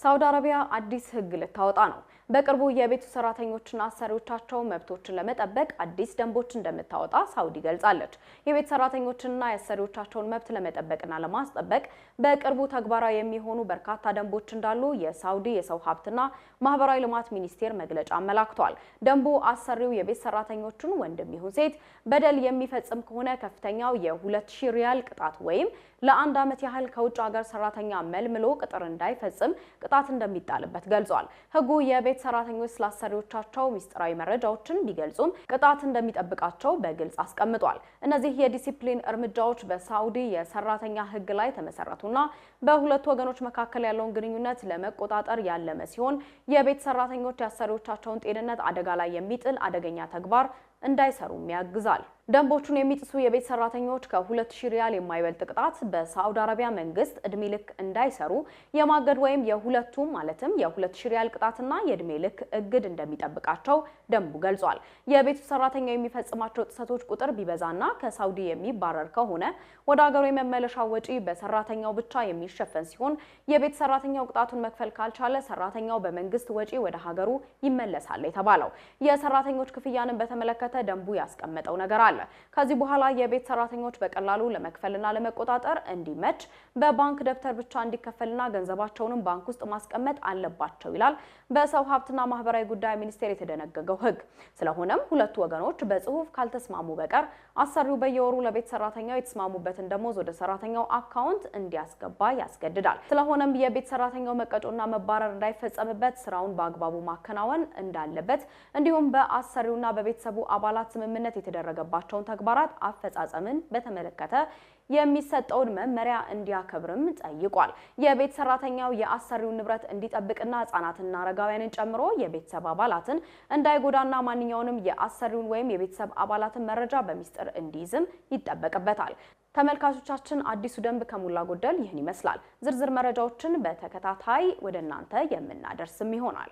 ሳውዲ አረቢያ አዲስ ሕግ ልታወጣ ነው። በቅርቡ የቤቱ ሰራተኞችና አሰሪዎቻቸው መብቶችን ለመጠበቅ አዲስ ደንቦች እንደምታወጣ ሳውዲ ገልጻለች። የቤት ሰራተኞችንና የአሰሪዎቻቸውን መብት ለመጠበቅና ለማስጠበቅ በቅርቡ ተግባራዊ የሚሆኑ በርካታ ደንቦች እንዳሉ የሳውዲ የሰው ሀብትና ማህበራዊ ልማት ሚኒስቴር መግለጫ አመላክቷል። ደንቡ አሰሪው የቤት ሰራተኞቹን ወንድም ይሁን ሴት በደል የሚፈጽም ከሆነ ከፍተኛው የ2000 ሪያል ቅጣት ወይም ለአንድ ዓመት ያህል ከውጭ ሀገር ሰራተኛ መልምሎ ቅጥር እንዳይፈጽም ቅጣት እንደሚጣልበት ገልጿል። ህጉ የቤት ሰራተኞች ስላሰሪዎቻቸው ሚስጥራዊ መረጃዎችን ቢገልጹም ቅጣት እንደሚጠብቃቸው በግልጽ አስቀምጧል። እነዚህ የዲሲፕሊን እርምጃዎች በሳዑዲ የሰራተኛ ህግ ላይ ተመሰረቱና በሁለቱ ወገኖች መካከል ያለውን ግንኙነት ለመቆጣጠር ያለመ ሲሆን፣ የቤት ሰራተኞች የአሰሪዎቻቸውን ጤንነት አደጋ ላይ የሚጥል አደገኛ ተግባር እንዳይሰሩም ያግዛል። ደንቦቹን የሚጥሱ የቤት ሰራተኞች ከ2000 ሪያል የማይበልጥ ቅጣት፣ በሳዑዲ አረቢያ መንግስት እድሜ ልክ እንዳይሰሩ የማገድ ወይም የሁለቱም ማለትም የ2000 ሪያል ቅጣትና የእድሜ ልክ እግድ እንደሚጠብቃቸው ደንቡ ገልጿል። የቤቱ ሰራተኛው የሚፈጽማቸው ጥሰቶች ቁጥር ቢበዛና ከሳውዲ የሚባረር ከሆነ ወደ ሀገሩ የመመለሻ ወጪ በሰራተኛው ብቻ የሚሸፈን ሲሆን፣ የቤት ሰራተኛው ቅጣቱን መክፈል ካልቻለ ሰራተኛው በመንግስት ወጪ ወደ ሀገሩ ይመለሳል የተባለው። የሰራተኞች ክፍያንን በተመለከተ ደንቡ ያስቀመጠው ነገር አለ። ከዚህ በኋላ የቤት ሰራተኞች በቀላሉ ለመክፈልና ለመቆጣጠር እንዲመች በባንክ ደብተር ብቻ እንዲከፈልና ገንዘባቸውንም ባንክ ውስጥ ማስቀመጥ አለባቸው ይላል በሰው ሀብትና ማህበራዊ ጉዳይ ሚኒስቴር የተደነገገው ሕግ። ስለሆነም ሁለቱ ወገኖች በጽሁፍ ካልተስማሙ በቀር አሰሪው በየወሩ ለቤት ሰራተኛው የተስማሙበትን ደሞዝ ወደ ሰራተኛው አካውንት እንዲያስገባ ያስገድዳል። ስለሆነም የቤት ሰራተኛው መቀጮና መባረር እንዳይፈጸምበት ስራውን በአግባቡ ማከናወን እንዳለበት እንዲሁም በአሰሪውና በቤተሰቡ አባላት ስምምነት የተደረገባቸውን ተግባራት አፈጻጸምን በተመለከተ የሚሰጠውን መመሪያ እንዲያከብርም ጠይቋል። የቤት ሰራተኛው የአሰሪውን ንብረት እንዲጠብቅና ህጻናትና አረጋውያንን ጨምሮ የቤተሰብ አባላትን እንዳይጎዳና ማንኛውንም የአሰሪውን ወይም የቤተሰብ አባላትን መረጃ በሚስጥር እንዲይዝም ይጠበቅበታል። ተመልካቾቻችን፣ አዲሱ ደንብ ከሞላ ጎደል ይህን ይመስላል። ዝርዝር መረጃዎችን በተከታታይ ወደ እናንተ የምናደርስም ይሆናል።